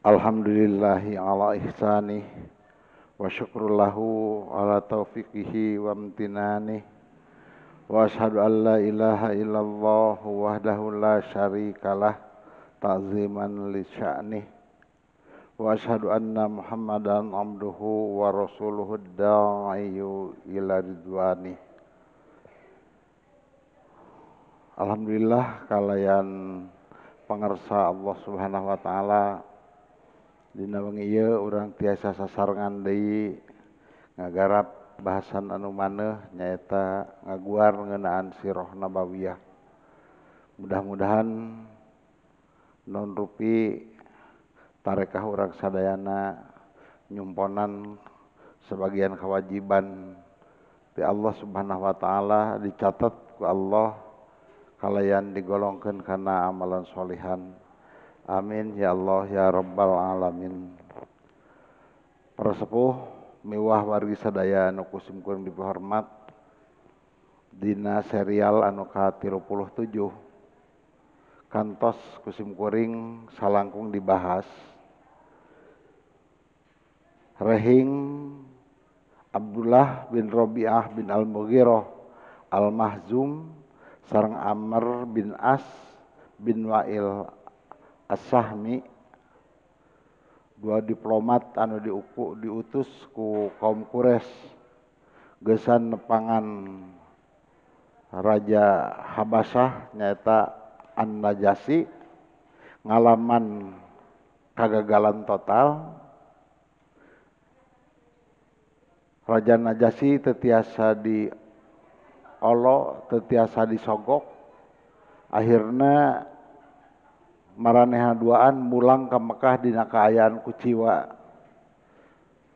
Alhamdulillahi ala ihsanih wa syukrullahu ala taufiqihi wa amtinanih. Wa asyhadu an la ilaha illallah wahdahu la syarikalah ta'ziman li sya'nih. Wa asyhadu anna Muhammadan abduhu wa rasuluhu da'iyu ila ridwanih. Alhamdulillah kalayan pangarsa Allah Subhanahu wa taala. Dina wengi ieu urang tiasa sasarengan deui ngagarap bahasan anu maneuh nyaeta ngaguar ngeunaan sirah nabawiyah. Mudah-mudahan non rupi tarekah urang sadayana nyumponan sebagian kewajiban ti Allah Subhanahu wa taala dicatat ku Allah kalayan digolongkeun kana amalan solihan. Amin ya Allah ya Rabbal alamin. Para sepuh miwah wargi sadaya anu ku simkuring dipihormat, dina serial anu ka-37 kantos ku simkuring salangkung dibahas rehing Abdullah bin Rabi'ah bin Al-Mughirah Al-Mahzum sareng Amr bin As bin Wa'il As-Sahmi, dua diplomat anu diutus ku kaum Quraisy geusan nepangan Raja Habasyah nyaeta An-Najasyi, ngalaman kagagalan total. Raja Najasyi teu tiasa di olo, teu tiasa disogok, akhirna maranehan duaan mulang ka Mekah dina kaayaan kuciwa.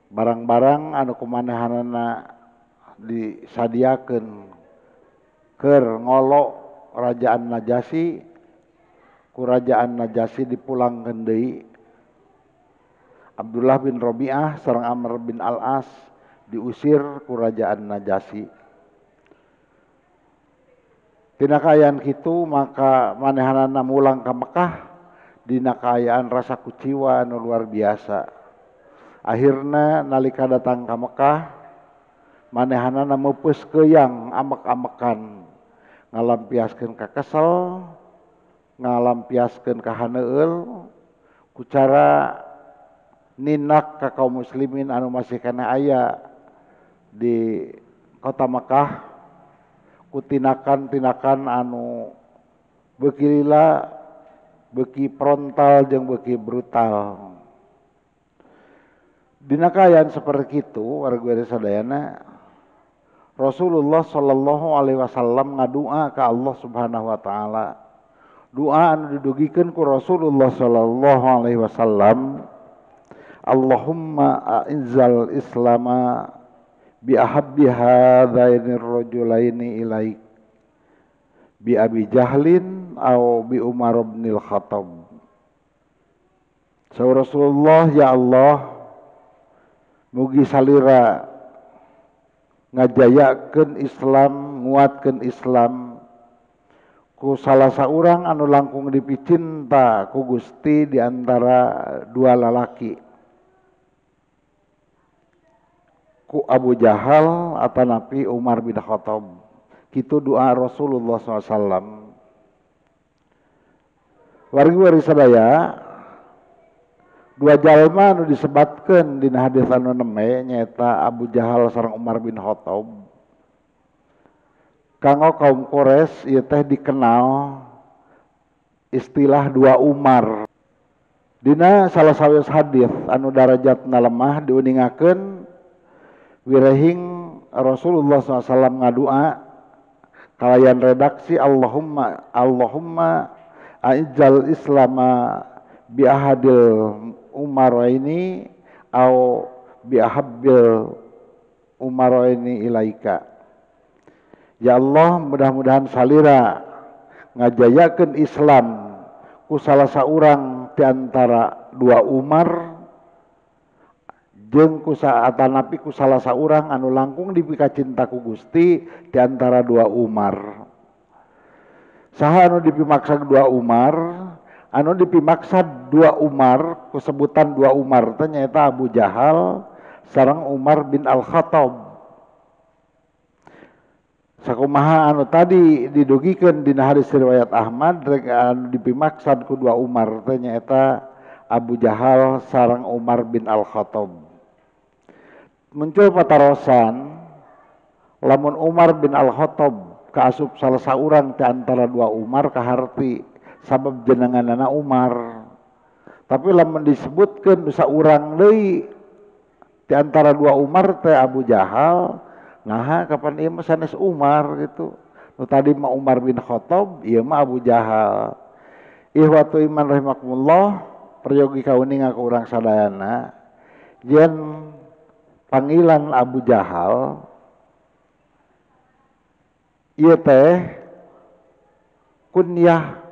Barang-barang anu kumanehanana disadiakeun keur ngolo Rajaan Najasyi, ku Rajaan Najasyi dipulangkeun deui. Abdullah bin Rabi'ah sareng Amr bin Al-As diusir ku Rajaan Najasyi. Tina kaayaan kitu maka manehanana mulang ka Mekah dina kaayaan rasa kuciwa anu luar biasa. Akhirna nalika datang ka Mekah manehanana meupeus keuyang amek-amekan, ngalampiaskeun ka kesel, ngalampiaskeun ka haneueul ku cara ninak ka kaum muslimin anu masih kana aya di kota Mekah ku tinakan-tinakan anu beuki lila, beuki frontal jeung beuki brutal. Dina kaayaan saperti kitu warga sadayana, Rasulullah sallallahu alaihi wasallam ngadua ka Allah Subhanahu wa taala. Doa anu didugikeun ku Rasulullah sallallahu alaihi wasallam, Allahumma a'izzal islama bi ahabbi hadzainir rajulaini ilaik bi Abi Jahlin au bi Umar bin Al-Khattab. Saur Rasulullah, ya Allah, mugi salira ngajayakeun Islam, nguatkeun Islam ku salah saurang anu langkung dipicinta ku Gusti di antara dua lalaki, ku Abu Jahal atanapi Umar bin Khattab. Kitu doa Rasulullah SAW. Wargi-wargi sadaya, dua jalma anu disebatkeun dina hadis anu neme nyaeta Abu Jahal sareng Umar bin Khattab. Kanggo kaum Quraisy ieu teh dikenal istilah dua Umar. Dina salah sawios hadis anu darajatna lemah diuningakeun wirehing Rasulullah SAW ngadua kalayan redaksi Allahumma Allahumma a'izzal islama bi ahadil umaraini au bi ahabbil umaraini ilaika. Ya Allah, mudah-mudahan salira ngajayakeun Islam ku salah saurang di antara dua Umar jeung ku atanapi ku salah saurang anu langkung dipikacinta ku Gusti di antara dua Umar. Saha anu dipimaksa dua Umar Anu dipimaksad dua Umar, kusebutan dua Umar teh nyaeta Abu Jahal sareng Umar bin Al-Khattab. Sakumaha anu tadi didugikeun dina hadis riwayat Ahmad rek anu dipimaksad ku dua Umar teh nyaeta Abu Jahal sareng Umar bin Al-Khattab. Muncul patarosan lamun Umar bin Al-Khattab kaasup salah saurang ti antara dua Umar kaharti sabab jenenganana Umar. Tapi lamun disebutkeun saurang deui ti antara dua Umar teh Abu Jahal, nah kapan ieu mah sanes Umar gitu. Nu tadi mah Umar bin Khattab, ieu mah Abu Jahal. Ihwatu iman rahimakumullah, peryogi kauninga ku urang sadayana, yen panggilan Abu Jahal ieu teh kunyah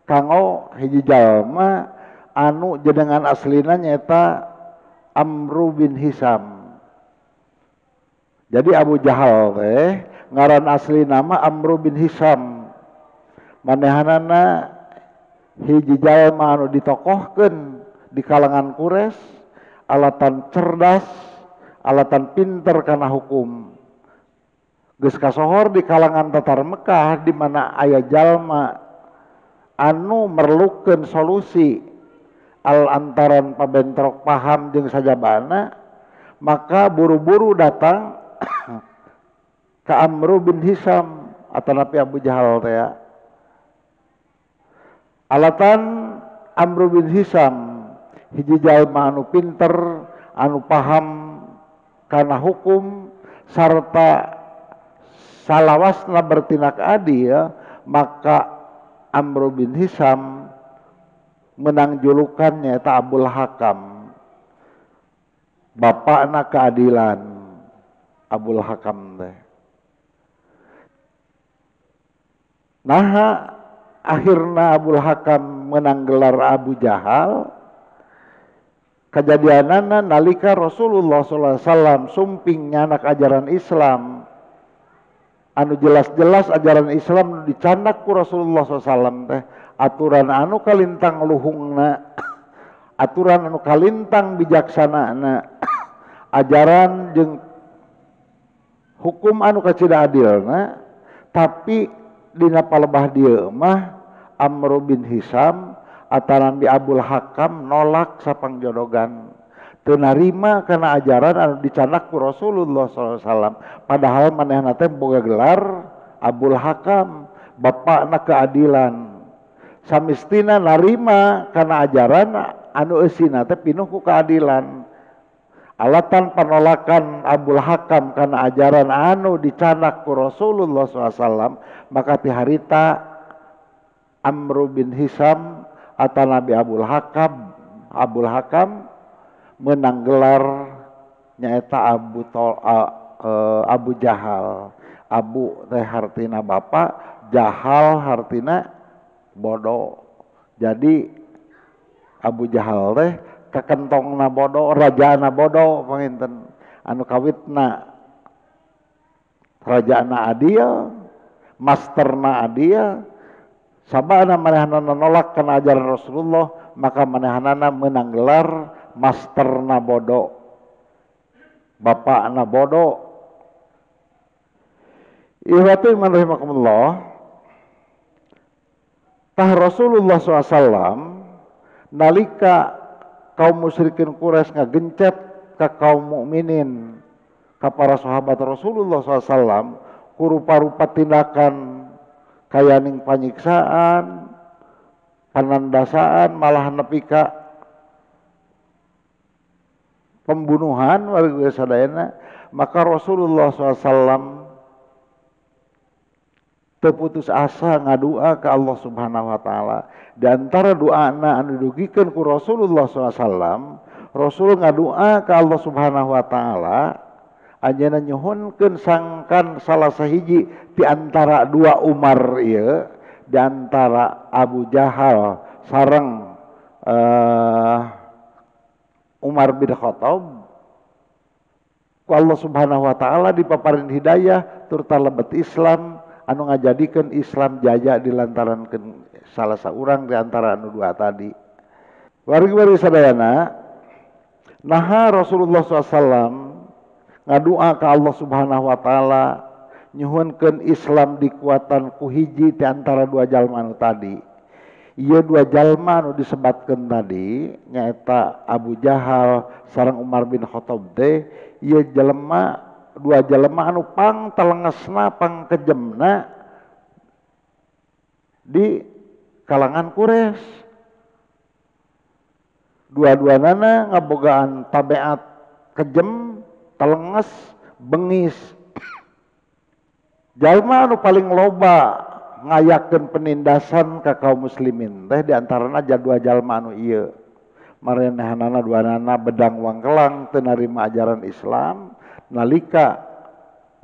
kanggo hiji jalma anu jenengan aslina nyaeta Amru bin Hisam. Jadi Abu Jahal teh ngaran asli nama Amru bin Hisam. Manehanana hiji jalma anu ditokohkeun di kalangan Quraisy, alatan cerdas, alatan pinter kana hukum. Geus kasohor di kalangan Tatar Mekah di mana aya jalma anu merlukeun solusi al antaran pabentrok paham jeung sajabana, maka buru-buru datang ke Amru bin Hisam atanapi Abu Jahal teh. Alatan Amru bin Hisam hiji jalma anu pinter, anu paham kana hukum sarta salawasna bertindak adil, maka Amru bin Hisam menang julukannya eta Abul Hakam, bapakna keadilan Abul Hakam teh. Nah akhirna Abul Hakam menang gelar Abu Jahal. Kejadianana nalika Rasulullah sallallahu alaihi wasallam sumping nyanak ajaran Islam anu jelas-jelas ajaran Islam dicandak ku Rasulullah SAW teh, aturan anu kalintang luhungna, aturan anu kalintang bijaksanana, ajaran jeung hukum anu kacida adilna. Tapi dina palebah dieu mah Amru bin Hisam ataran di Abul Hakam nolak sapangjodogan, teu narima kana ajaran anu dicandak ku Rasulullah SAW. Padahal manehna teh boga gelar Abul Hakam, bapakna keadilan. Samistina narima kana ajaran anu eusina teh pinuh ku keadilan. Alatan penolakan Abul Hakam kana ajaran anu dicandak ku Rasulullah SAW, maka ti harita Amru bin Hisam atau Nabi Abul Hakam menang gelar nyaeta Abu Jahal. Abu teh hartina bapak, Jahal hartina bodoh. Jadi Abu Jahal teh kakentongna bodoh, rajana bodoh panginten. Anu kawitna rajana adil, masterna adil, sabana manehanana nolak kana ajaran Rasulullah, maka manehanana menang gelar masterna bodoh, bapakna bodoh. Ihwatu iman rahimakumullah. Tah Rasulullah SAW nalika kaum musyrikin Quraisy ngagencet ka kaum mukminin, ka para sahabat Rasulullah SAW, ku rupa-rupa tindakan kayaning panyiksaan, panandasaan, malah nepi ka pembunuhan warga sadayana, maka Rasulullah SAW terputus asa ngadua ke Allah Subhanahu wa taala. Di antara doana anu didugikeun ku Rasulullah SAW, Rasul ngadua ke Allah Subhanahu wa taala, anjeunna nyuhunkeun sangkan salah sahiji di antara dua Umar ieu, di antara Abu Jahal sareng Umar bin Khattab. Ku Allah Subhanahu wa taala dipaparin hidayah turta lebet Islam anu ngajadikeun Islam jaya dilantaran salah saurang di antara anu dua tadi. Wargi-wargi sadayana, naha Rasulullah SAW ngadua ka Allah Subhanahu wa taala nyuhunkeun Islam dikuatan ku hiji di antara dua jalma anu tadi. Ieu dua jalma anu disebatkeun tadi nyaeta Abu Jahal sareng Umar bin Khattab teh, ieu jelema dua jelema anu pang telengesna pang kejemna di kalangan Quraisy. Dua-duanana ngabogaan tabiat kejem, telenges, bengis. Jalma anu paling loba ngayakeun penindasan ka kaum muslimin teh diantarana dua jalma anu ieu. Marenehanana duanana bedang wangkelang teu narima ajaran Islam, nalika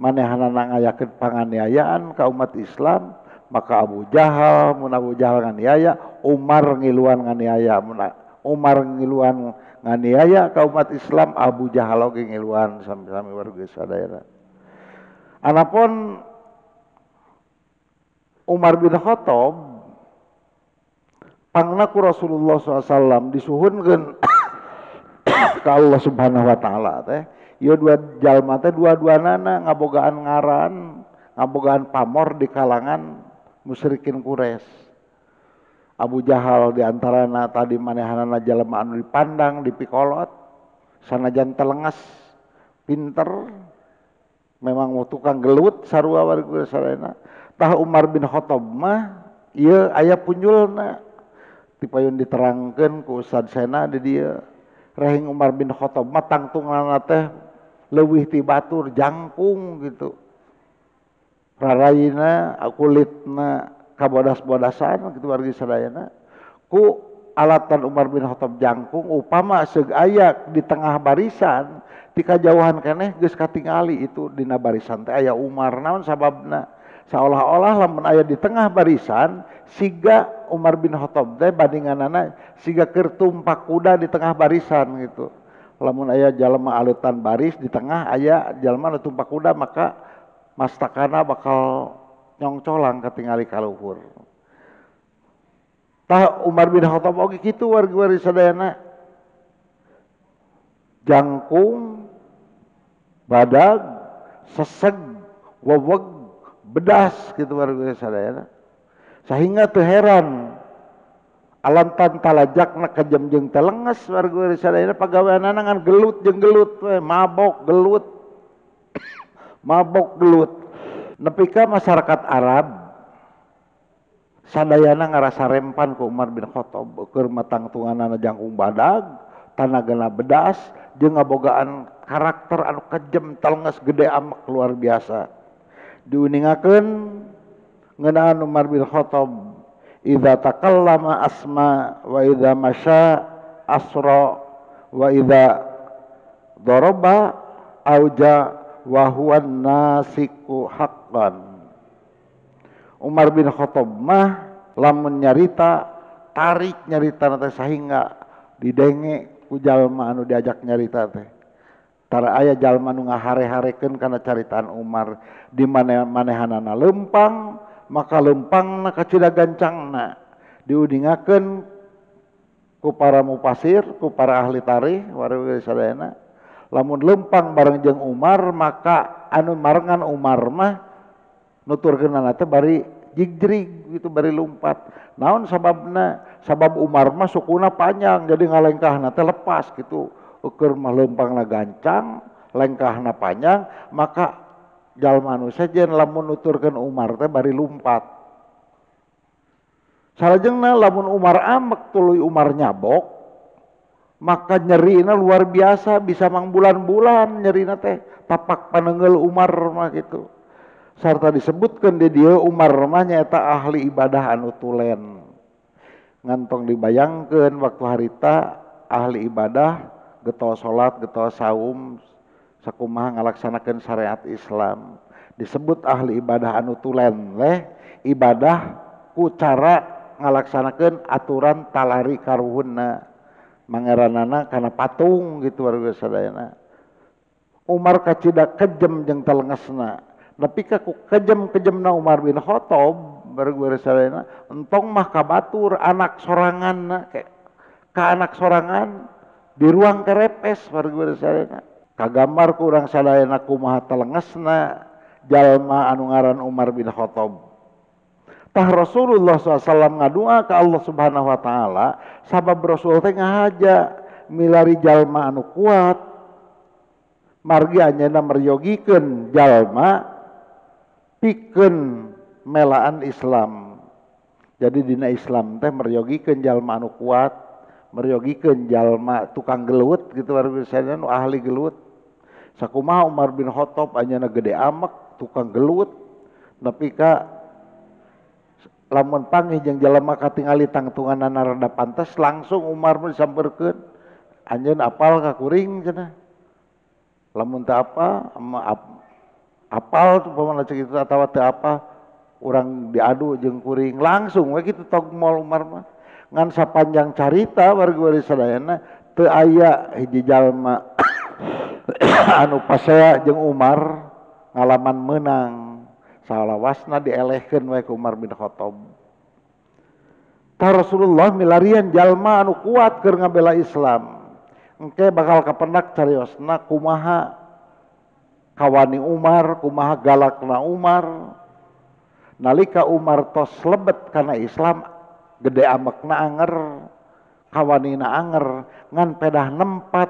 manehanana ngayakeun panganiayaan ka umat Islam, maka Abu Jahal mun Abu Jahal nganiaya, Umar ngiluan nganiaya, mun Umar ngiluan nganiaya ka umat Islam, Abu Jahal oge ngiluan sami-sami warga sadayana. Anapun Umar bin Khattab pangna ku Rasulullah SAW disuhunkeun ka Allah Subhanahu wa taala teh, ieu dua jalma teh dua-duanana ngabogaan ngaran, ngabogaan pamor di kalangan musyrikin Quraisy. Abu Jahal diantarana tadi manehanana jalma anu dipandang, dipikolot, sanajan telengas, pinter, memang mau tukang gelut sarua warga sadayana. Tah Umar bin Khattab mah ieu aya punjulna. Tipayun diterangkeun ku Ustaz Sena di dieu. Rahing Umar bin Khattab mah tangtunganna teh leuwih ti batur jangkung gitu. Rarayina kulitna kabodas-bodasan gitu wargi sadayana. Ku alatan Umar bin Khattab jangkung upama seug aya di tengah barisan ti kajauhan keneh geus katingali itu dina barisan teh aya Umar. Naon sababna? Seolah-olah lamun aya di tengah barisan siga Umar bin Khattab teh bandinganana siga keur tumpak kuda di tengah barisan gitu. Lamun aya jalma aleutan baris di tengah aya jalma nu tumpak kuda maka mastakana bakal nyongcolang katingali ka luhur. Tah Umar bin Khattab oge kitu wargi-wargi sadayana. Jangkung, badag, seseg, weweg, bedas gitu wargi sadayana. Sehingga teu heran alantan talajakna kejem jeung telenges wargi sadayana pagaweanana ngan gelut jeung gelut we, mabok gelut. Mabok gelut. Nepi ka masyarakat Arab sadayana ngarasa rempan ku Umar bin Khattab keur matangtunganana jangkung badag, tanagana bedas jeung ngabogaan karakter anu kejem telenges gede amek luar biasa. Diuningakeun ngeunaan Umar bin Khattab, idza takallama asma wa idza masya asra wa idza daraba auja wa huwa nasiku haqqan. Umar bin Khattab mah lamun nyarita tarik nyarita teh sahingga didenge ku jalma anu diajak nyarita teh. Tara aya jalma nu ngahare-harekeun kana caritaan Umar di manehanana lempang maka lempangna kacida gancangna diudingakeun ku para mupasir ku para ahli tarikh warga sadayana. Lamun lempang bareng jeung Umar maka anu marengan Umar mah nuturkeunana teh bari jigjrig gitu bari lumpat. Naon sababna? Sabab Umar mah sukuna panjang jadi ngalengkahna teh lepas gitu. Ukur mah lempangna gancang, lengkahna panjang, maka jalma anu sejen lamun nuturkeun Umar teh bari lumpat. Salajengna lamun Umar amek tuluy Umar nyabok, maka nyerina luar biasa bisa mangbulan-bulan nyerina teh tapak panenggel Umar mah gitu. Sarta disebutkeun di dieu Umar mah nyaeta ahli ibadah anu tulen. Ngantong dibayangkeun waktu harita ahli ibadah getol salat, getol saum, sakumaha ngalaksanakeun syariat Islam. Disebut ahli ibadah anu tulen leh ibadah ku cara ngalaksanakeun aturan talari karuhunna. Mangeranana kana patung gitu warga sadayana. Umar kacida kejem jeung telengesna. Nepi ka ku kejem-kejemna Umar bin Khattab bareng sadayana entong mah ka batur anak sorangan ka anak sorangan di ruang kerepes bareng sadayana. Kagambar ku urang sadayana kumaha telengesna jalma anu ngaran Umar bin Khattab. Tah Rasulullah SAW ngadua ka Allah Subhanahu wa taala sabab Rasul teh ngahaja milari jalma anu kuat margi anjeunna meryogikeun jalma pikeun melaan Islam. Jadi dina Islam teh meryogikeun jalma anu kuat, meryogikeun jalma tukang gelut gitu warga nu ahli gelut. Sakumaha Umar bin Khattab anjeunna gede amek tukang gelut nepi ka lamun panggih jeung jalma katingali tangtunganna rada pantes langsung Umar mah disampeurkeun anjeun apal ka kuring cenah. Lamun teu apa apal upamana cek kitu atawa teu apa urang diadu jeung kuring langsung we kitu tog mol Umar mah. Ngan sapanjang carita warga sadayana teu aya hiji jalma anu pasea jeung Umar ngalaman meunang. Salawasna dielehkeun we ku Umar bin Khattab. Tah Rasulullah milarian jalma anu kuat keur ngabela Islam. Engke bakal kapendak cariosna kumaha kawani Umar, kumaha galakna Umar. Nalika Umar tos lebet kana Islam, gede amekna anger, kawanina anger, ngan pedah nempat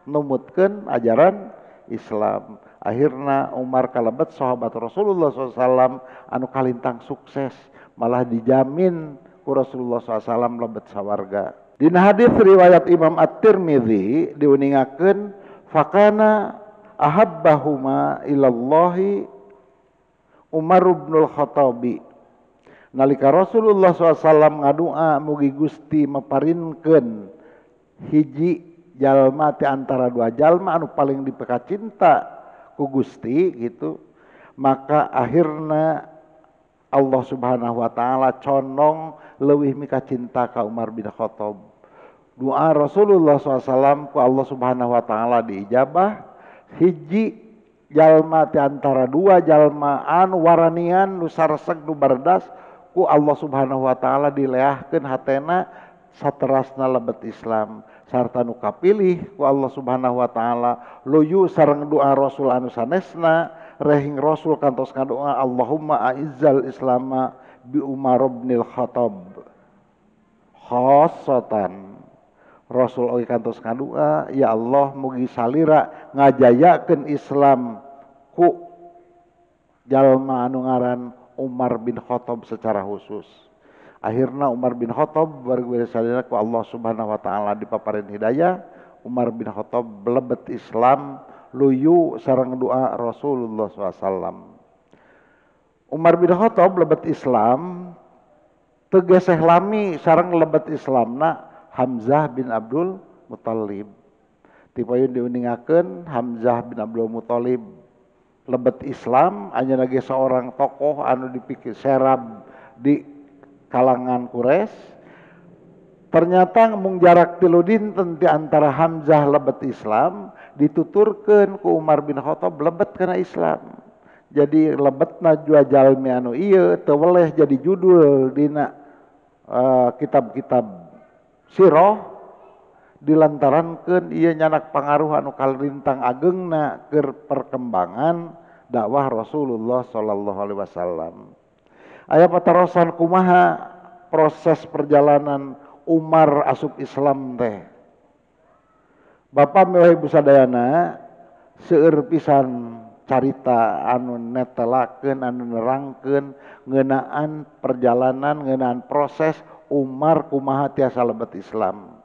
numutkeun ajaran Islam. Akhirna Umar kalebet sahabat Rasulullah SAW anu kalintang sukses, malah dijamin ku Rasulullah SAW lebet sawarga. Dina hadis riwayat Imam At-Tirmidzi diuningakeun fakana ahabbahuma ilallahi Umar bin Khattabi. Nalika Rasulullah SAW ngadua mugi Gusti maparinkeun hiji jalma ti antara dua jalma anu paling dipekacinta ku Gusti gitu, maka akhirna Allah Subhanahu wa taala condong leuwih mikacinta ka Umar bin Khattab. Doa Rasulullah SAW ku Allah Subhanahu wa taala diijabah. Hiji jalma ti antara dua jalma anu waranian nu sareseg nu bardas ku Allah Subhanahu wa taala dileahkeun hatena saterasna lebet Islam sarta nu kapilih ku Allah Subhanahu wa taala luyu sareng doa Rasul anu sanesna rehing Rasul kantos ngadoa Allahumma a'izzal islama bi Umar bin Khattab khassatan. Rasul oge kantos ngadua ya Allah mugi salira ngajayakeun Islam ku jalma anu ngaran Umar bin Khattab secara khusus. Akhirna Umar bin Khattab warga salira ku Allah Subhanahu wa taala dipaparin hidayah. Umar bin Khattab lebet Islam luyu sareng doa Rasulullah SAW. Umar bin Khattab lebet Islam tegeseh lami sareng lebet Islamna Hamzah bin Abdul Muthalib. Tipayun diuningakeun Hamzah bin Abdul Muthalib lebet Islam anjeunna ge seorang tokoh anu dipikir serab di kalangan Quraisy. Ternyata mung jarak 3 dinten di antara Hamzah lebet Islam dituturkeun ku Umar bin Khattab lebet kana Islam. Jadi lebetna jua jalmi anu ieu teu weleh jadi judul dina kitab-kitab sirah dilantarankeun ieu nyanak pangaruh anu kalintang agengna keur perkembangan dakwah Rasulullah sallallahu alaihi wasallam. Aya patarosan kumaha proses perjalanan Umar asup Islam teh. Bapak mewah ibu sadayana seueur pisan carita anu netelakeun anu nerangkeun ngeunaan perjalanan ngeunaan proses Umar kumaha tiasa lebet Islam.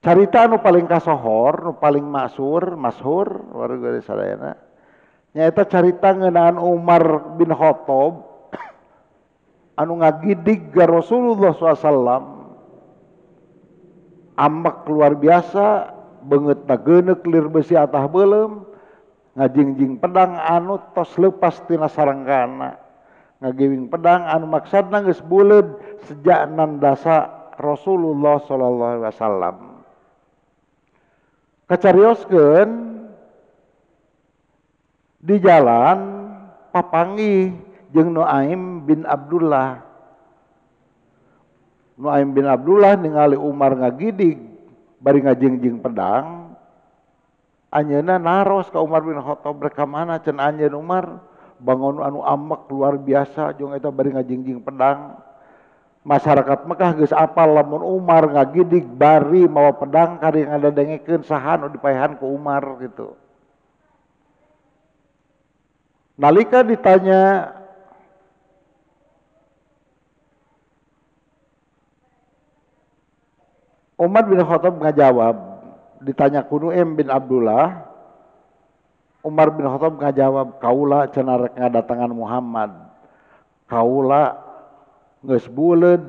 Carita anu paling kasohor, nu paling masyhur warga sadayana nyaeta carita ngeunaan Umar bin Khattab anu ngagidig ka Rasulullah SAW. Ambek luar biasa, beungeutna geuneuk lir besi atah beuleum, ngajingjing pedang anu tos leupas tina sarangkana, ngagiwing pedang anu maksadna geus buleud sejak nandasa Rasulullah sallallahu alaihi wasallam. Kacarioskeun Di jalan papanggih jeung Nuaim bin Abdullah. Nuaim bin Abdullah ningali Umar ngagidig bari ngajingjing pedang. Anjeunna naros ka Umar bin Khattab, rek ka mana cenah anjeun Umar? Bangun anu amek luar biasa jeung eta bari ngajingjing pedang. Masyarakat Mekah geus apal lamun Umar ngagidig bari mawa pedang kari ngadadengekeun saha nu dipaehan ku Umar gitu. Nalika ditanya Umar bin Khattab ngajawab, ditanya ku Nuaim bin Abdullah, Umar bin Khattab ngajawab, kaula cenah rek ngadatangan Muhammad. Kaula geus buleud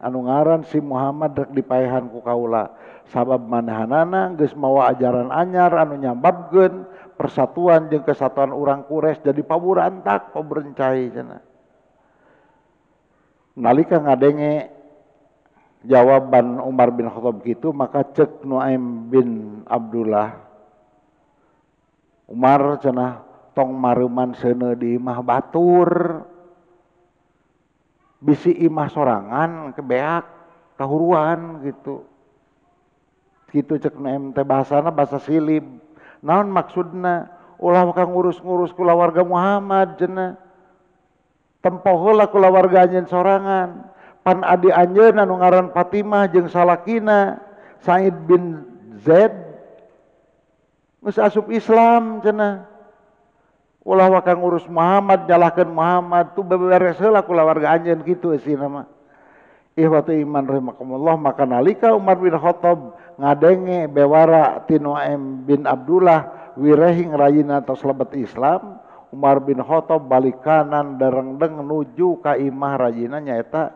anu ngaran si Muhammad rek dipaehan ku kaula. Sabab manehanana geus mawa ajaran anyar anu nyababkeun persatuan jeung kesatuan urang Quraisy jadi paburantak, paberencai cenah. Nalika ngadenge jawaban Umar bin Khattab gitu, maka cek Nuaim bin Abdullah, Umar cenah tong mareuman seuneu di imah batur, bisi imah sorangan kebeak kahuruan gitu. Gitu cek Nuaim teh bahasana bahasa silib. Naon maksudna? Ulah ka ngurus-ngurus kulawarga Muhammad cenah. Tempo heula kulawarga anjeun sorangan. Pan adi anjeun anu ngaran Fatimah jeung salakina Said bin Zaid geus asup Islam cenah. Ulah waka ngurus Muhammad, nyalahkeun Muhammad tuh beberes heula kulawarga anjeun kitu eusina mah. Ihwatu iman rahimakumullah, maka nalika Umar bin Khattab ngadenge bewara ti Nuaim bin Abdullah wirehi ngrayina tos lebet Islam, Umar bin Khattab balik kanan darengdeng nuju ka imah rayina nyaeta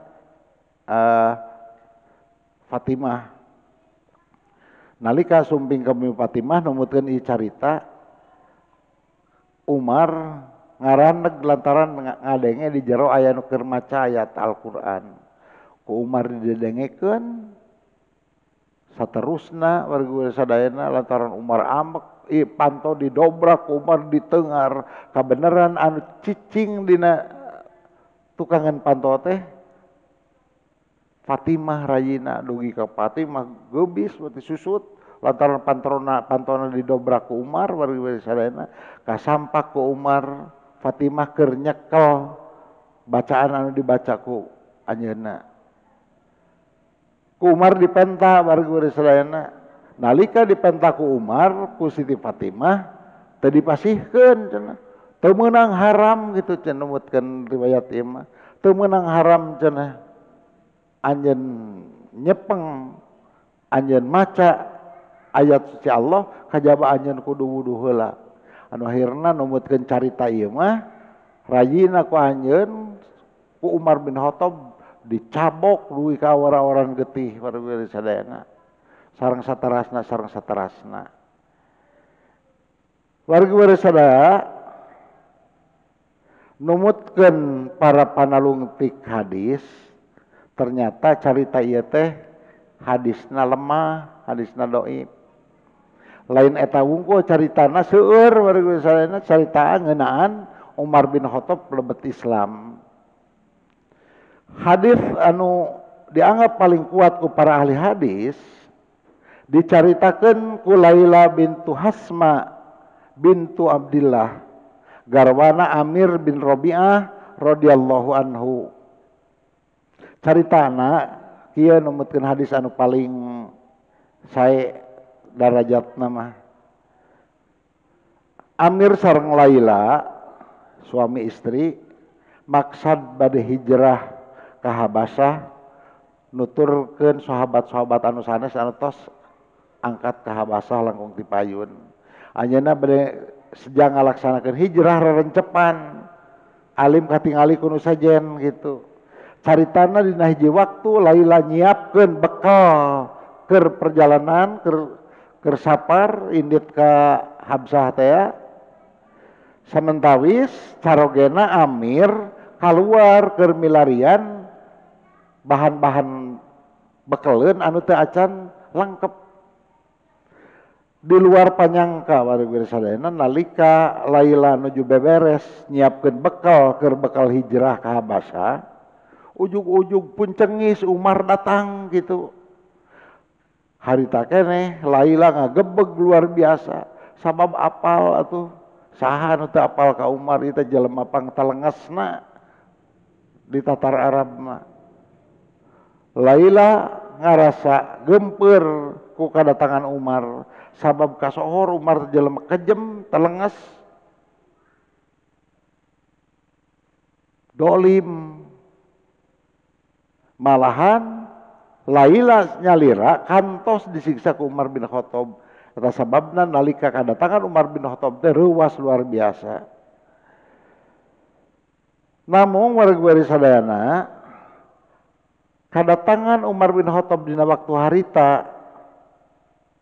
Fatimah. Nalika sumping ka Fatimah numutkeun ieu carita, Umar ngaraneg lantaran ngadenge di jero aya nu keur maca ayat Al-Qur'an. Ku Umar didengekeun saterusna warga sadayana lantaran Umar amek, panto didobrak Umar ditengar kabeneran anu cicing dina tukangan panto teh Fatimah rayina. Dugi ka Fatimah geubis beuti susut lantaran pantona didobrak ku Umar warga sadayana kasampak ku Umar Fatimah keur nyekel bacaan anu dibaca ku anjeunna. Ku Umar dipenta warga sadayana. Nalika dipenta ku Umar ku Siti Fatimah teu dipasihkeun cenah. Teu meunang haram gitu cenah numutkeun riwayat ieu mah. Teu meunang haram cenah anjeun nyepeng, anjeun maca ayat suci Allah kajaba anjeun kudu wudu heula. Anu akhirna numutkeun carita ieu mah rayina ku anjeun ku Umar bin Khattab dicabok dugi ka awar-awaran getih warga sadayana sareng saterasna sareng saterasna. Warga sadaya numutkeun para panalungtik hadis, ternyata carita ieu teh hadisna lemah, hadisna dhaif. Lain eta wungkul caritana seueur warga sadayana carita ngeunaan Umar bin Khattab lebet Islam. Hadis anu dianggap paling kuat ku para ahli hadis dicaritakeun ku Laila bintu Hasma bintu Abdillah garwana Amir bin Rabi'ah radhiyallahu anhu. Caritana kieu numutkeun hadis anu paling sae darajatna mah. Amir sareng Laila suami istri maksad bade hijrah ka Habasah nuturkeun sahabat-sahabat anu sanes anu tos angkat ka Habasah langkung ti payun. Anjeunna bade sejang ngalaksanakeun hijrah rerencepan alim katingali ku nu sajen gitu. Caritana dina hiji waktu Laila nyiapkeun bekal keur perjalanan keur sapar indit ka Habsah teh. Samentawis carogena Amir kaluar keur milarian bahan-bahan bekeleun anu teu acan lengkep. Di luar panyangka warga sadayana nalika Laila nuju beberes nyiapkeun bekal keur bekal hijrah ka Habasah, ujug-ujug pun cengis Umar datang gitu. Harita keneh Laila ngagebeg luar biasa sabab apal atuh saha nu teu apal ka Umar ieu teh jelema pangtalengesna di Tatar Arab mah. Laila ngarasa gempeur ku kadatangan Umar sabab kasohor Umar jelema kejem, telenges, dolim. Malahan Laila nyalira kantos disiksa ku Umar bin Khattab. Eta sababna nalika kadatangan Umar bin Khattab teh reuwas luar biasa. Namun warga sadayana kadatangan Umar bin Khattab dina waktu harita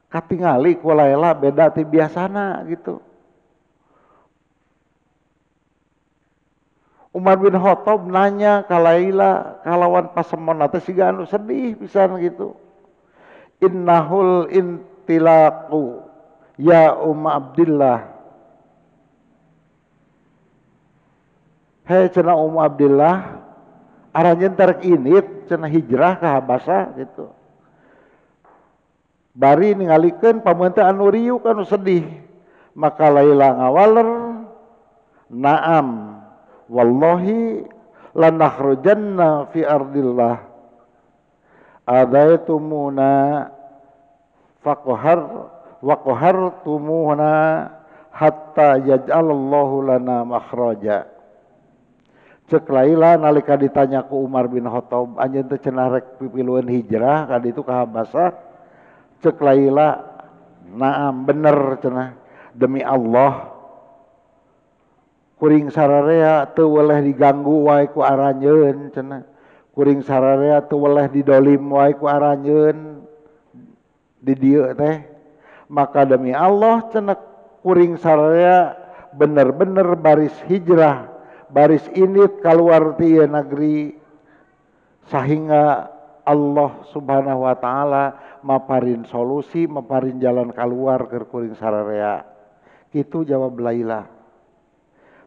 katingali ku Laila beda ti biasana gitu. Umar bin Khattab nanya ka Laila kalawan pasemon teh siga anu sedih pisan gitu. Innahul intilaqu ya Umma Abdillah. Hei cenah Ummu Abdillah, aranjeun terek init cenah hijrah ka Habasah gitu. Bari ningalikeun pameunteun anu riuk anu sedih. Maka Laila ngawaler, na'am wallahi lanakhrujanna fi ardillah adaitumuna faqhar wa qahartumuna hatta yaj'alallahu lana makhraja. Cek Laila nalika ditanya ku Umar bin Khattab, anjeun teh cenah rek pipilueun hijrah ka ditu ka Habasah. Cek Laila, naam bener cenah, demi Allah kuring sararea teu weleh diganggu wae ku aranjeun cenah, kuring sararea teu weleh didolim wae ku aranjeun di dieu teh. Maka demi Allah cenah kuring sararea bener-bener baris hijrah, baris init keluar ti ieu negeri sehingga Allah Subhanahu wa taala maparin solusi, maparin jalan keluar keur kuring sararea. Kitu jawab Laila.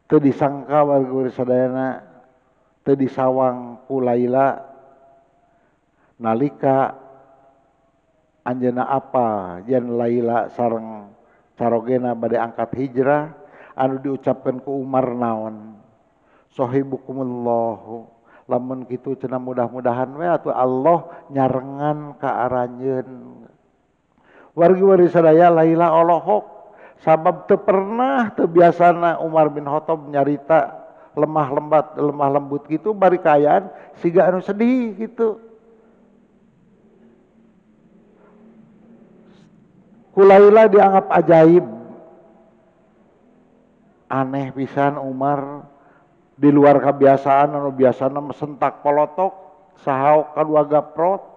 Teu disangka warga sadayana, teu disawang ku Laila nalika anjeunna apa yen Laila sareng carogena bade angkat hijrah anu diucapkeun ku Umar naon? Sohibukumullahu. Lamun kitu cenah mudah-mudahan we atuh Allah nyarengan ka aranjeun. Wargi-wargi sadaya Laila olohok sabab teu pernah teu biasana Umar bin Khattab nyarita lemah lembat lemah lembut gitu bari kaayaan siga anu sedih gitu. Ku Laila dianggap ajaib. Aneh pisan Umar, di luar kebiasaan anu biasana sentak polotok sahaok kadua gaprot.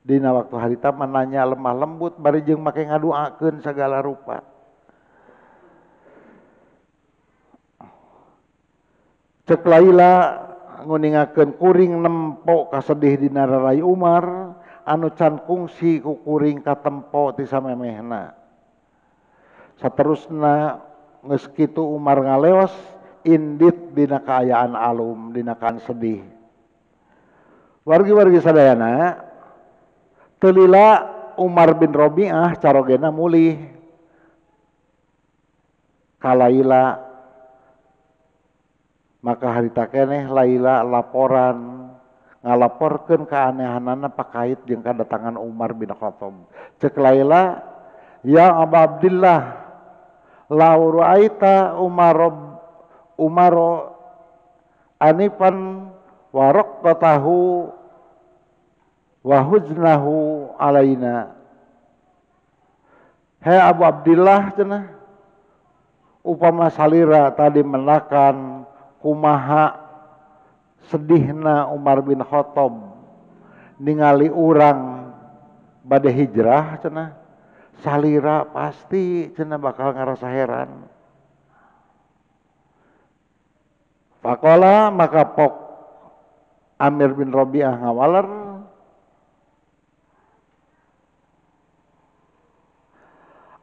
Dina waktu harita menanya lemah lembut bari jeung make ngaduakeun sagala rupa. Cek Laila nguningakeun kuring nempo kasedih dina rarai Umar anu can kungsi ku kuring katempo ti samemehna. Saterusna geus kitu Umar ngaleos indit dina kaayaan alum, dina kaayaan sedih. Wargi-wargi sadayana, telila Umar bin Robi'ah carogena mulih ka Laila. Maka harita keneh Laila laporan ngalaporkeun keanehanana pakait jeung kadatangan Umar bin Khattab. Cek Laila, ya Abu Abdillah, lau ra'aita Umar anifan waraqatahu wa huznahu alaina. Hei Abu Abdillah cenah, upama salira tadi menakan kumaha sedihna Umar bin Khattab ningali urang bade hijrah cenah, salira pasti cenah bakal ngarasa heran. Faqala maka pok Amir bin Rabi'ah ngawaler,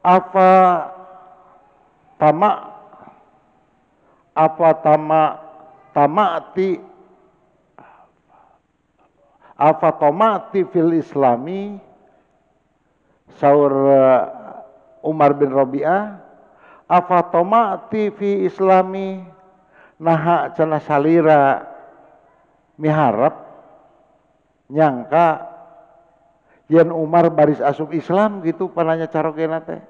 Apa tama apa tama tamati apa tamati fil islami saur Umar bin Rabi'ah apa tamati fi islami naha cenah salira miharap nyangka yen Umar baris asup Islam gitu pananya carogena teh.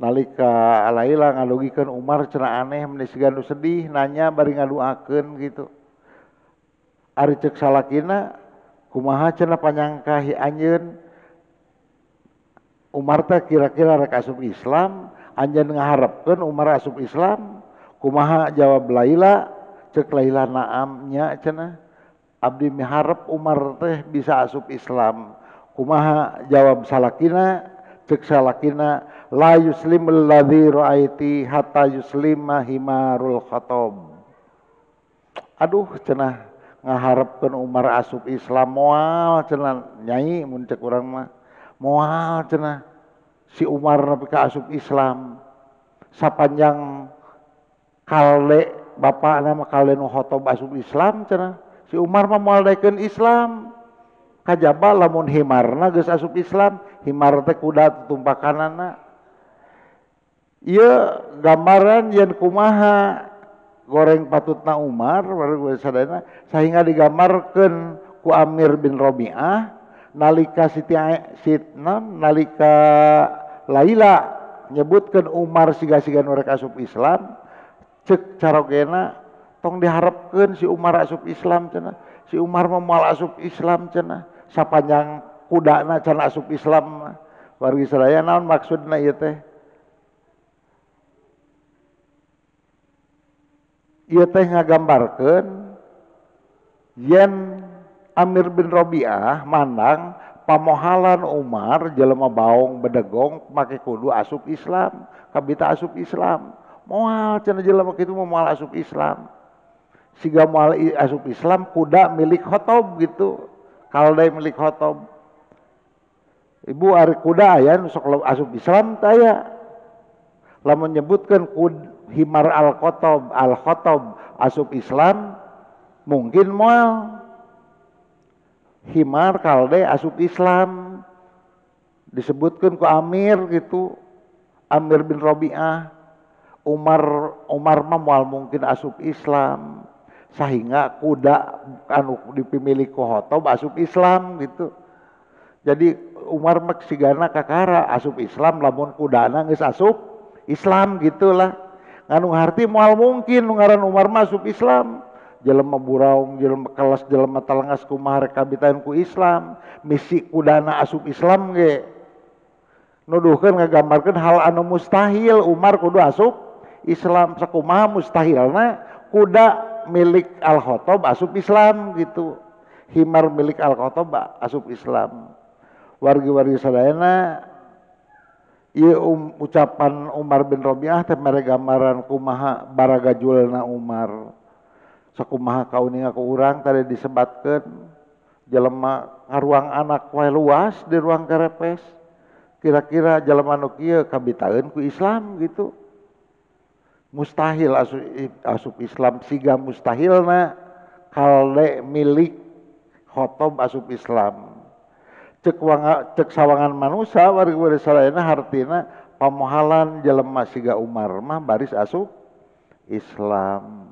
Nalika Laila ngalugikeun Umar cenah aneh meni siga nu sedih nanya bari ngaduakeun gitu. Ari ceuk salakina kumaha cenah panyangka hi anjeun Umar teh kira-kira rek asup Islam, anjeun ngaharepkeun Umar asup Islam, kumaha jawab Laila, ceuk Laila naam nya cenah abdi miharep Umar teh bisa asup Islam. Kumaha jawab salakina, cek salakina la yuslimul ladzi ra'aiti hatta yuslima himarul khatob. Aduh cenah ngaharepkeun Umar asup Islam moal cenah nyai mun cek urang mah moal cenah si Umar nepi ka asup Islam sapanjang kalde bapakna mah kalde nu khotob asup Islam cenah si Umar mah moal daekeun Islam. Kajaba lamun himarna geus asup Islam, himar teh kuda tumpakanana. Ieu gambaran yen kumaha goreng patutna Umar sadayana sehingga digambarkeun ku Amir bin Rabi'ah nalika Siti Sitna nalika Laila nyebutkeun Umar siga-siga nu rek asup Islam, ceuk carogena tong diharepkeun si Umar asup Islam cenah. Si Umar mah moal asup Islam cenah sapanjang kudana can asup Islam. Wargi sadaya naon maksudna ieu teh? Ieu teh ngagambarkeun yen Amir bin Rabi'ah mandang pamohalan Umar jelema baong bedegong make kudu asup Islam, kabita asup Islam. Moal cenah jelema kitu mah moal asup Islam. Siga moal asup Islam kuda milik Khotob gitu, kalde milik Khotob. Ibu ari kuda aya nu sok asup Islam teh aya. Lamun nyebutkeun himar al-Khotob, al-Khotob asup Islam mungkin moal. Himar kalde asup Islam disebutkeun ku Amir gitu, Amir bin Rabi'ah. Umar mah moal mungkin asup Islam sehingga kuda anu dipimilik ku Khotob asup Islam gitu. Jadi Umar mah sigana kakara asup Islam lamun kudana geus asup Islam gitulah. Nganu harti moal mungkin nu ngaran Umar mah asup Islam. Jelema buraung, jelema kelas, jelema telengas kumaha rek kabitaan ku Islam, misi kudana asup Islam ge. Nuduhkeun ngagambarkeun hal anu mustahil Umar kudu asup Islam sakumaha mustahilna kuda milik Al-Khotob asup Islam gitu. Himar milik Al-Khotob asup Islam. Wargi-wargi sadayana ieu ucapan Umar bin Rabi'ah teh mere gambaran kumaha baragajulna Umar. Sakumaha kauninga ku urang tadi disebatkeun jelema ngaruang anak wae luas di ruang kerepes. Kira-kira jelema nu kieu kabitaeun ku Islam gitu. Mustahil asup Islam siga mustahilna kalde milik Khotob asup Islam. Cek sawangan manusia wargi-wargi sadayana hartina pamohalan jelema siga Umar mah baris asup Islam.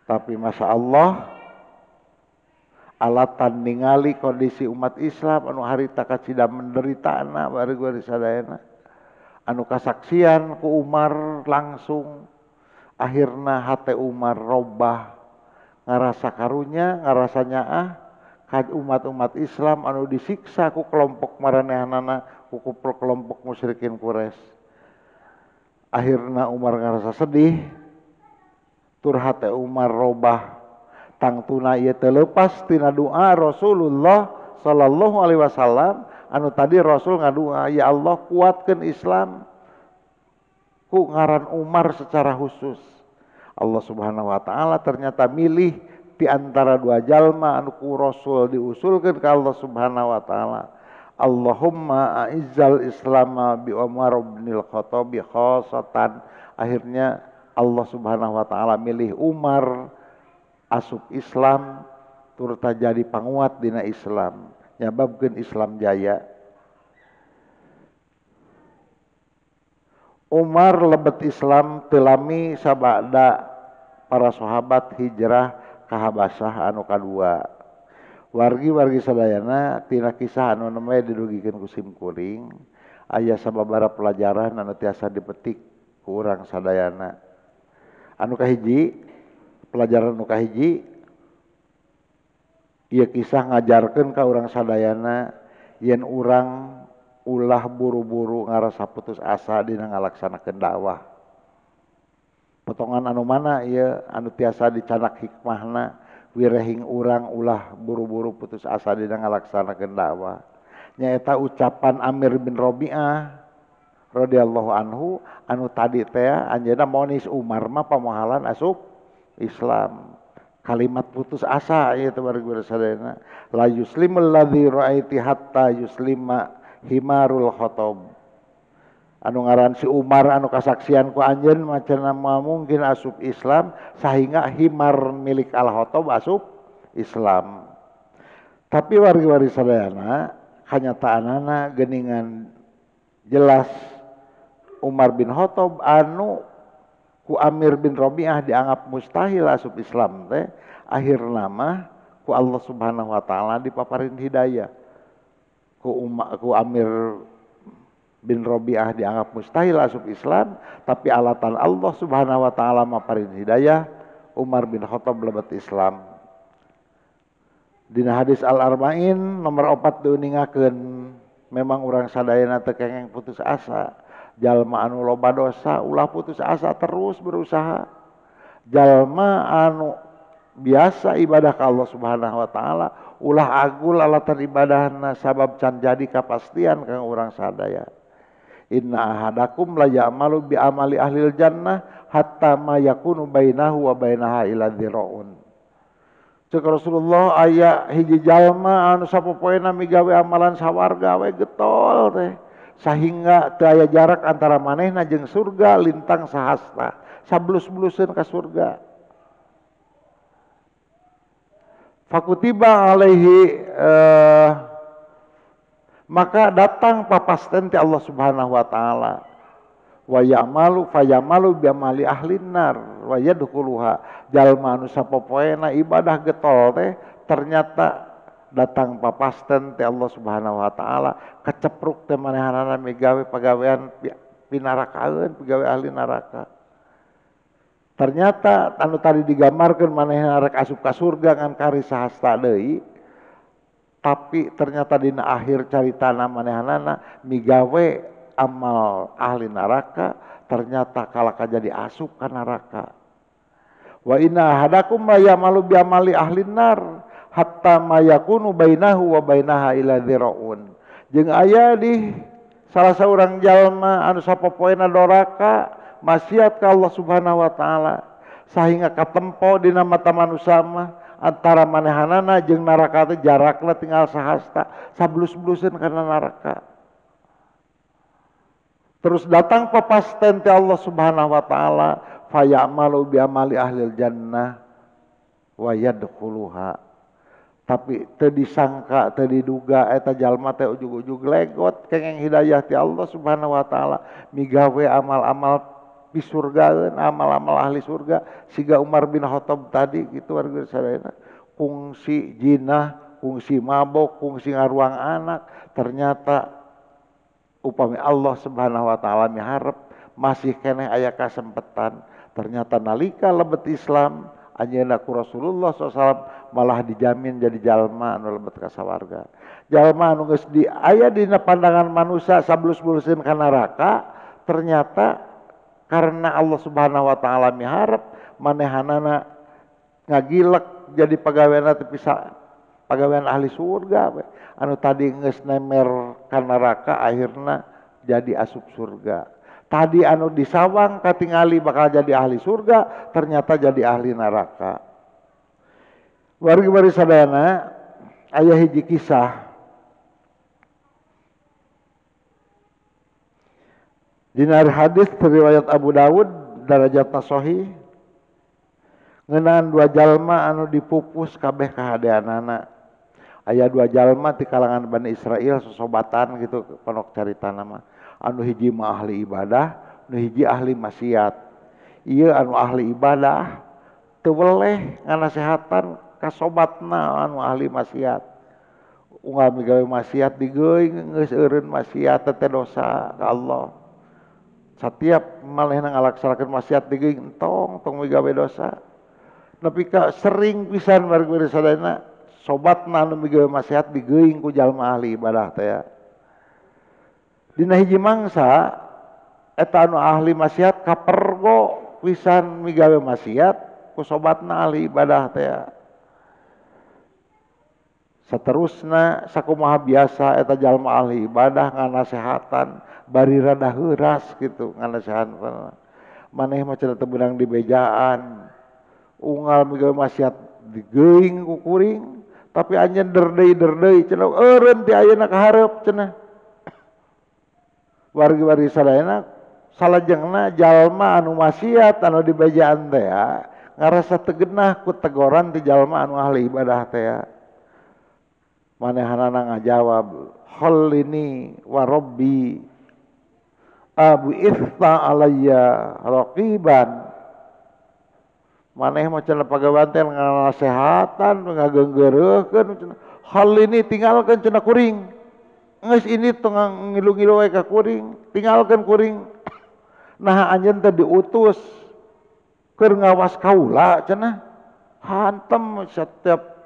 Tapi masya Allah alatan ningali kondisi umat Islam anu harita kacida menderitana wargi-wargi sadayana anu kasaksian ku Umar langsung akhirna hate Umar robah ngarasa karunya ngarasa nyaah ka umat-umat Islam anu disiksa ku kelompok maranehanana ku kelompok musyrikin Quraisy. Akhirna Umar ngarasa sedih tur hate Umar robah tangtuna ieu teu leupas tina doa Rasulullah sallallahu alaihi wasallam anu tadi Rasul ngadua ya Allah kuatkeun Islam ku ngaran Umar secara khusus. Allah Subhanahu wa taala ternyata milih di antara dua jalma anu ku Rasul diusulkeun ka Allah Subhanahu wa taala. Allahumma a'izzal islama bi Umar bin Khattab khasatan. Akhirnya Allah Subhanahu wa taala milih Umar asup Islam turta jadi panguat dina Islam, nyababkeun Islam jaya. Umar lebet Islam teu lami sabada para sahabat hijrah ka Habasah anu kadua. Wargi-wargi sadayana tina kisah anu nembe didugikeun ku simkuring aya sababaraha pelajaran anu tiasa dipetik ku urang sadayana. Anu kahiji, pelajaran anu kahiji ieu kisah ngajarkeun ka urang sadayana yen urang ulah buru-buru ngarasa putus asa dina ngalaksanakeun dakwah. Potongan anu mana ieu anu tiasa dicanak hikmahna wirehing urang ulah buru-buru putus asa dina ngalaksanakeun dakwah. Nyaeta ucapan Amir bin Rabi'ah radhiyallahu anhu anu tadi teh anjeunna monis Umar mah pamohalan asup Islam. Kalimat putus asa ieu teh wargi sadayana, la yuslimul ladzi ra'aiti hatta yuslima himarul khotob. Anu ngaran si Umar anu kasaksian ku anjeun macenah mungkin asup Islam sehingga himar milik al khotob asup Islam. Tapi wargi-wargi sadayana kanyataanana geuningan jelas Umar bin Khattab anu ku Amir bin Rabi'ah dianggap mustahil asup Islam teh akhirna mah ku Allah Subhanahu wa taala dipaparin hidayah. Ku Amir bin Rabi'ah dianggap mustahil asup Islam, tapi alatan Allah Subhanahu wa taala maparin hidayah Umar bin Khattab lebet Islam. Dina hadis Al-Arba'in nomor 4 diuningakeun memang urang sadayana teu kengeng putus asa. Jalma anu loba dosa ulah putus asa, terus berusaha. Jalma anu biasa ibadah ka Allah Subhanahu wa taala ulah agul alatan ibadahna sabab can jadi kapastian kang urang sadaya. Inna ahadakum la ya'malu bi amali ahlil jannah hatta ma yakunu bainahu wa bainaha illa dzira'un. Cek Rasulullah aya hiji jalma anu sapopoena migawe amalan sawarga we getol teh sehingga teu aya jarak antara manehna jeung surga lintang sahasta, sablus-bluseun ka surga. Fakutiba alaihi maka datang papasten ti Allah Subhanahu wa taala wa ya'malu fayamalu bi amali ahlin nar wa yadkhuluha. Jalma anu sapopoena ibadah getol teh ternyata datang papasten ti Allah Subhanahu wa taala kecepruk teh manehanana migawe pagawean pinarakaeun, pigawe ahli neraka. Ternyata anu tadi digambarkeun manehna rek asup ka surga ngan kari sahasta deui, tapi ternyata dina akhir caritana manehanana migawe amal ahli neraka, ternyata kalaka jadi asup ka neraka. Wa inna ahadakum la ya'malu bi amali ahli nar hatta ma yakunu bainahu wa bainaha ila dzira'un. Jeung aya di salah saurang jalma anu sapopoena doraka maksiat ka Allah Subhanahu wa taala sehingga katempo dina mata manusia mah antara manehanana jeung neraka teh jarakna tinggal sahasta, sablus-bluseun kana neraka. Terus datang papasten ti Allah Subhanahu wa taala fayamalu bi amali ahlil jannah wa yadkhuluha. Tapi teu disangka, teu diduga eta jalma teh ujug-ujug legot kengeng hidayah ti Allah Subhanahu wa taala migawe amal-amal pisurgaeun, amal-amal ahli surga siga Umar bin Khattab tadi gitu warga sadayana kungsi jinah, kungsi mabok, kungsi ngaruang anak, ternyata upami Allah Subhanahu wa taala miharep masih keneh aya kasempetan. Ternyata nalika lebet Islam anjeunna ku Rasulullah SAW malah dijamin jadi jalma anu lebet ka sawarga. Jalma anu geus di aya dina pandangan manusia sablus-bluseun ka neraka, ternyata karena Allah Subhanahu wa taala miharep manehanana ngagilek jadi pagaweanna teh bisa pagawean ahli surga we. Anu tadi geus nemer ka neraka akhirna jadi asup surga. Tadi anu disawang katingali bakal jadi ahli surga, ternyata jadi ahli neraka. Wargi-wargi sadayana, aya hiji kisah Dina hadis riwayat Abu Dawud darajatna sahih ngeunaan dua jalma anu dipupus kabeh kahadeanana. Aya dua jalma ti kalangan Bani Israil sosobatan gitu panok caritana mah. Anu hiji mah ahli ibadah, anu hiji ahli maksiat. Ieu anu ahli ibadah teu weleh nganasehatan ka sobatna anu ahli maksiat. Unggal migawe maksiat digeuing geus eureun maksiat teh dosa ka Allah. Setiap manehna ngalaksanakeun maksiat digeuing entong tong migawe dosa. Nepi ka sering pisan wargi sadayana sobatna anu migawe maksiat digeuing ku jalma ahli ibadah teh. Dina hiji mangsa eta anu ahli maksiat kapergo pisan migawe maksiat ku sobatna ahli ibadah teh. Saterusna sakumaha biasa eta jalma ahli ibadah nganasehatan bari rada heuras gitu nganasehatan. Maneh mah cenah teu beunang dibejaan. Unggal migawe maksiat digeuing ku kuring tapi anjeun derdei-derdei cenah eureun ti ayeuna ka hareup cenah. Wargi-wargi sadayana salajengna jalma anu maksiat anu dibejaan teh ngarasa teu geunah ku tegoran ti jalma anu ahli ibadah teh. Manehanana ngajawab khallini wa rabbi abu ithta alayya raqiban. Maneh mah cenah pagawean teh nganasehatan ngageunggeureuhkeun cenah khallini tinggalkeun cenah kuring. Geus ini tong ngilu-ngilu we ka kuring, tinggalkeun kuring. Nah anjeun teh diutus keur ngawas kaula cenah. Hantem setiap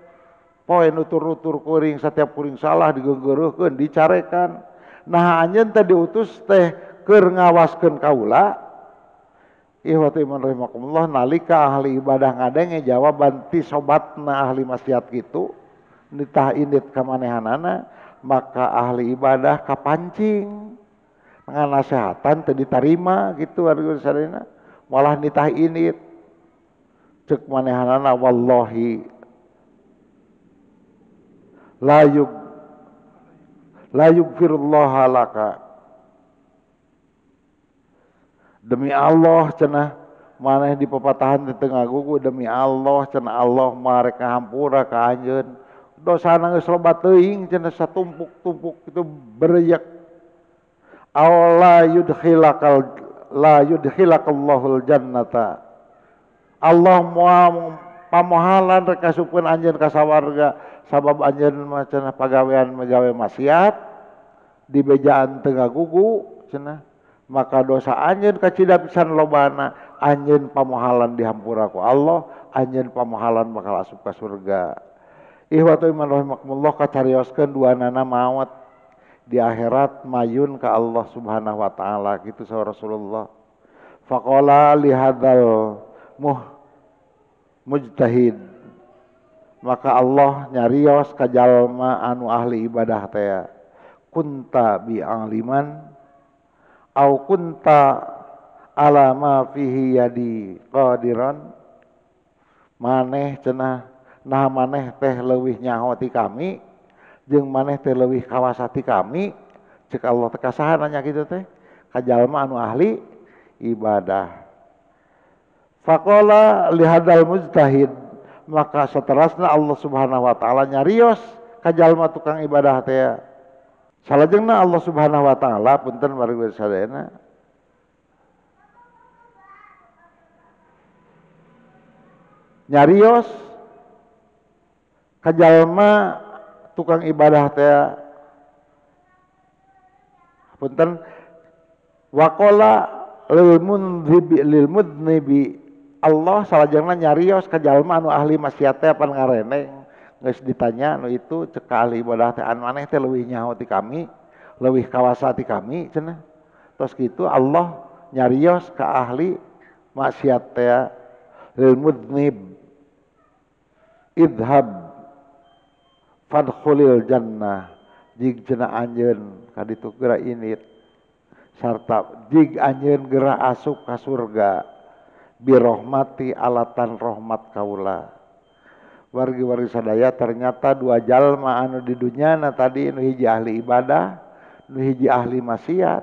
poe nutur-nutur kuring, setiap kuring salah digeunggeureuhkeun, dicarekan. Nah anjeun teh diutus teh keur ngawaskeun kaula. Ihwatu iman rahimakumullah, nalika ahli ibadah ngadenge jawaban ti sobatna ahli maksiat kitu, nitah indit ka manehanana, maka ahli ibadah kapancing nganasehatan teu ditarima gitu warga sadayana, malah nitah indit. Ceuk manehanana wallahi la yugfirullaha laka. Demi Allah cenah maneh di papatahan teu ngagugu, demi Allah cenah Allah marek ngahampura ka anjeun. Dosana geus loba teuing cenah satumpuk-tumpuk itu bereyak. Aw la yudkhilakal la yudkhilakallahul jannata. Allah moal pamohalan rek kasupkeun anjeun ka sawarga sabab anjeun mah cenah pagawean megawe maksiat dibejaan teu ngagugu cenah. Maka dosa anjeun kacida pisan lobana, anjeun pamohalan dihampura ku Allah, anjeun pamohalan bakal asup ka surga. Ihwatu iman rahimakumullah, kacarioskeun duanana maot di akhirat mayun ka Allah Subhanahu wa taala kitu saur Rasulullah. Faqala li hadzal mujtahid, maka Allah nyarios ka jalma anu ahli ibadah teh, kunta bi aliman au kunta ala ma fihi yadi qadiran. Maneh cenah nah maneh teh leuwih nyaho ti kami jeung maneh teh leuwih kawasa ti kami. Cek Allah teh kasaha nanya kitu teh ka jalma anu ahli ibadah. Faqala li hadzal mujtahid, maka saterasna Allah Subhanahu wa taala nyarios ka jalma tukang ibadah teh. Salajengna Allah Subhanahu wa taala punten warga sadayana nyarios ka jalma tukang ibadah teh punten waqala lil mundzibi lil mudnibi. Allah salajengna nyarios ka jalma anu ahli maksiat teh pan ngareneng geus ditanya anu itu cek ka ahli ibadah teh anu maneh teh leuwih nyaho ti kami, leuwih kawasa ti kami cenah. Tos kitu Allah nyarios ka ahli maksiat teh lil mudnib idhab fadkhulil jannah, jig cenah anjeun ka ditu geura init sarta jig anjeun geura asup ka surga birahmati alatan rahmat kaula. Wargi-wargi sadaya, ternyata dua jalma anu di dunyana tadi nu hiji ahli ibadah, nu hiji ahli maksiat,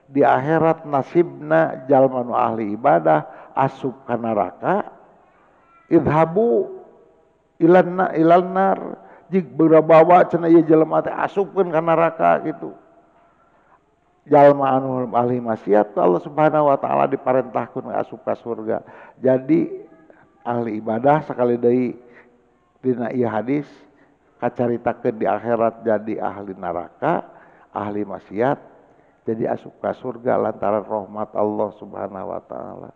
Di akhirat nasibna jalma nu ahli ibadah asup ka neraka. Idhabu ilan nar jig bawa cenah ieu jelema teh asupkeun ka neraka gitu. Jalma anu ahli maksiat Allah Subhanahu wa taala diparentahkeun asup ka surga. Jadi ahli ibadah sakali deui dina ieu hadis kacaritakeun di akhirat jadi ahli neraka, ahli maksiat jadi asup ka surga lantaran rahmat Allah Subhanahu wa taala.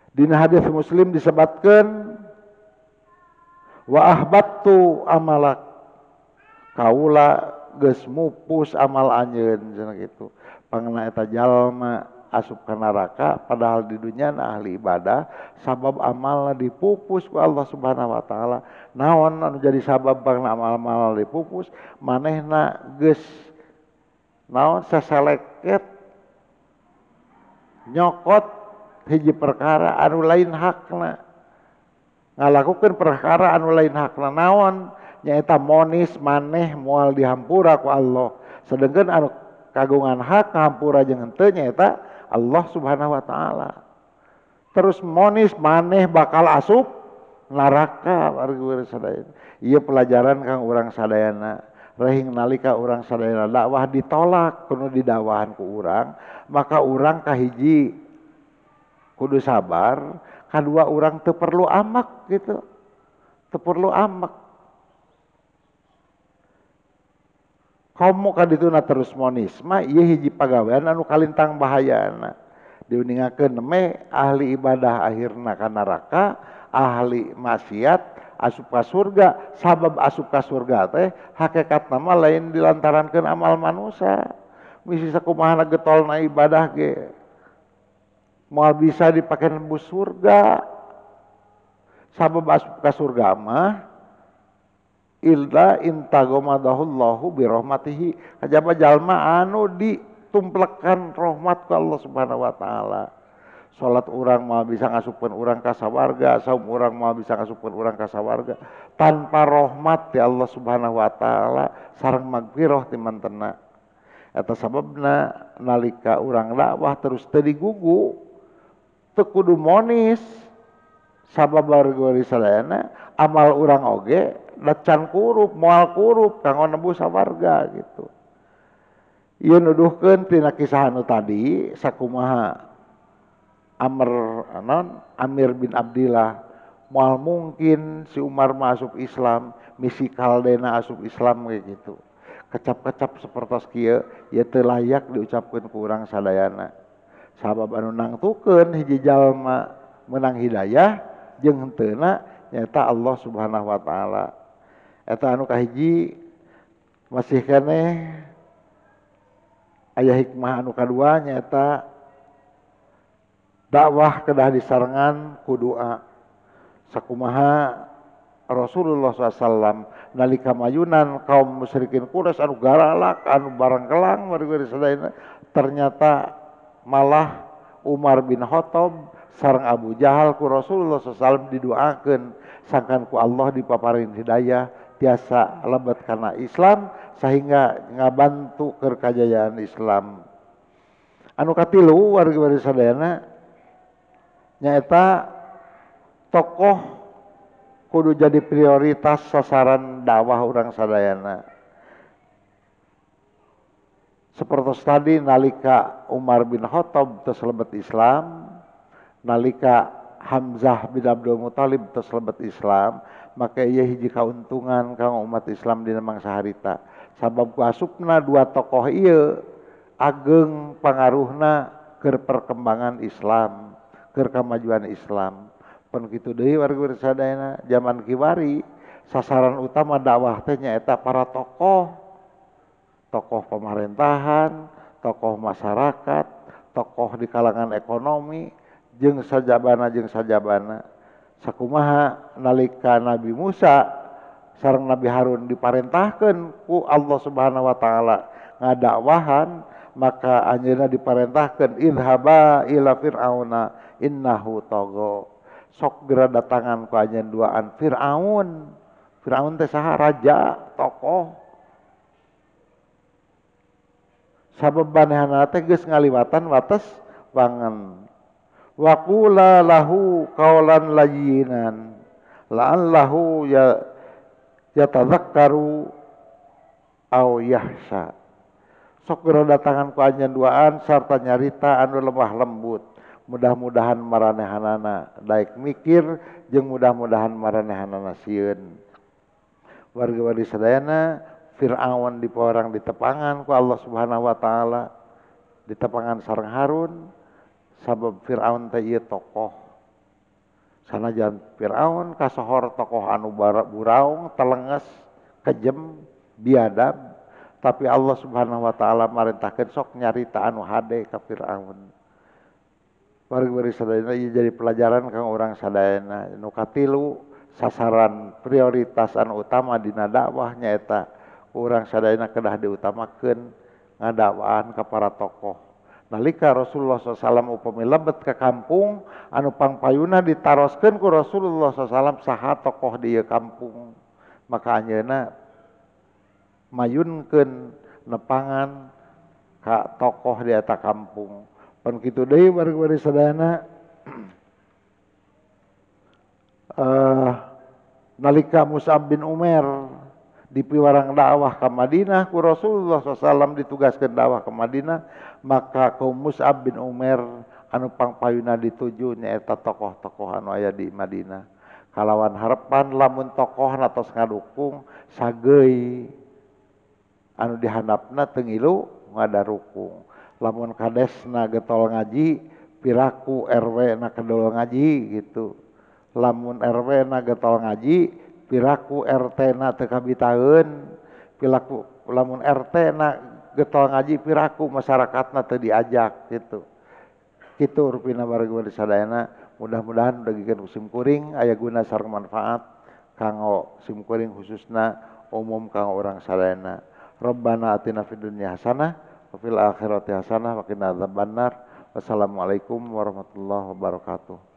Dina hadis Muslim disebutkan wa ahbattu amalak, kaula geus mupus amal anjeun cenah kitu. Pangna eta jalma asup ka neraka padahal di dunya ahli ibadah, sabab amalna dipupus ku Allah Subhanahu wa taala. Naon anu jadi sabab pangna amal-amal dipupus? Manehna geus naon sasaleket nyokot hiji perkara anu lain hakna, ngalakukeun perkara anu lain hakna. Naon? Nyaeta monis maneh moal dihampura ku Allah, sedengkeun anu kagungan hak ngahampura jeung henteu nyaeta Allah Subhanahu wa taala. Terus monis maneh bakal asup neraka warga sadayana. Ieu pelajaran kang urang sadayana. Rehing nalika urang sadayana dakwah ditolak kudu didakwahan ku urang, maka urang kahiji kudu sabar, kadua urang teu perlu amak gitu. Teu perlu amak. Komo kadituna terus monis mah ieu hiji pagawean anu kalintang bahayana. Diuningakeun me ahli ibadah akhirna ka neraka, ahli maksiat asup ka surga. Sabab asup ka surga teh hakikatna mah lain dilantarankeun amal manusia. Misi sakumahana getolna ibadah ge moal bisa dipake nembus surga. Sabab asup ka surga mah illa intagomadahullahu birahmatihi, kajaba jalma anu ditumplekan rahmat ku Allah Subhanahu wa taala. Salat urang mah bisa ngasupkeun urang ka sawarga, saum urang mah bisa ngasupkeun urang ka sawarga tanpa rahmat ti Allah Subhanahu wa taala sareng magfirah ti mantena. Eta sababna nalika urang dakwah terus teu digugu, teu kudu monis, sabab warga sadayana amal urang oge can kurup, moal kurup kanggo nebus sawarga gitu. Ieu nuduhkeun tina kisah anu tadi sakumaha Amir bin Abdillah moal mungkin si Umar masuk Islam, misi kaldena asup Islam kayak gitu. Kecap-kecap sapertos kieu ieu teu layak diucapkeun ku urang sadayana. Sabab anu nangtukeun hiji jalma menang hidayah jeung henteuna nyaeta Allah Subhanahu wa taala. Eta anu kahiji masih keneh aya hikmah anu kadua nyaeta dakwah kedah disarengan ku doa. Sakumaha Rasulullah SAW nalika mayunan kaum musyrikin Quraisy anu garalak anu barangkelang warga sadayana, ternyata malah Umar bin Khattab sareng Abu Jahal ku Rasulullah SAW didoakeun sangkan ku Allah dipaparin hidayah tiasa lebet kana Islam sehingga ngabantu keur kajayaan Islam. Anu katilu warga sadayana nyaeta tokoh kudu jadi prioritas sasaran dakwah urang sadayana. Seperti tadi nalika Umar bin Khattab tos lebet Islam, nalika Hamzah bin Abdul Muthalib tos lebet Islam, maka ieu hiji kauntungan kanggo umat Islam dina mangsa harita. Sabab ku asupna dua tokoh ieu ageng pangaruhna keur perkembangan Islam, keur kamajuan Islam. Pun kitu deui warga sadayana zaman kiwari sasaran utama dakwah teh nyaeta para tokoh, tokoh pemerintahan, tokoh masyarakat, tokoh di kalangan ekonomi, jeung sajabana jeung sajabana. Sakumaha nalika Nabi Musa sareng Nabi Harun diparentahkeun ku Allah Subhanahu wa taala ngadakwahan, maka anjeunna diparentahkeun idhaba ila fir'auna innahu tagha. Sok geura datangan ku anjeun duaan Fir'aun. Fir'aun teh saha? Raja, tokoh. Sabab manehanana teh geus ngaliwatan wates wangen. Wa qula lahu qaulan layyinan la'allahu ya yatadzakkaru aw yahsha. Sok geura datangan ku anjeun duaan sarta nyarita anu lemah lembut. Mudah-mudahan maranehanana daek mikir jeung mudah-mudahan maranehanana sieun. Warga-wargi sadayana Fir'aun diporang ditepangan ku Allah Subhanahu wa taala, ditepangan sareng Harun sabab Fir'aun teh ieu tokoh. Sanajan Fir'aun kasohor tokoh anu buraung, telenges, kejem, biadab, tapi Allah Subhanahu wa taala marintahkeun sok nyarita anu hade ka Fir'aun. Warga-wargi sadayana ieu jadi pelajaran kanggo urang sadayana. Nu katilu sasaran prioritas anu utama dina dakwah nyaeta urang sadayana kedah diutamakeun ngadakwaan ka para tokoh. Nalika Rasulullah SAW upami lebet ke kampung anu pangpayuna ditaroskeun ku Rasulullah SAW saha tokoh di ieu kampung, maka anjeunna mayunkeun nepangan ka tokoh di eta kampung. Pan kitu deui warga-wargi sadayana nalika Mus'ab bin Umair dipiwarang dakwah ke Madinah ku Rasulullah SAW ditugaskeun dakwah ke Madinah, maka kaum Mus'ab bin Umair anu pangpayuna dituju nyaeta tokoh-tokoh anu aya di Madinah. Kalawan harepan lamun tokoh atos ngadukung sageui anu dihandapna teu ngilu ngadarukung. Lamun kadesna getol ngaji piraku RW na kedol ngaji gitu. Lamun RW na getol ngaji piraku RT na teu kabitaeun, piraku lamun RT na getol ngaji piraku masyarakatna teu diajak gitu. Kitu rupina warga sadayana, mudah-mudahan dagikeun ku simkuring aya guna sareng manfaat kanggo simkuring khususna umum kanggo urang sadayana. Rabbana atina fid dunya hasanah wa fil akhirati hasanah wa qina adzabannar. Wassalamualaikum warahmatullahi wabarakatuh.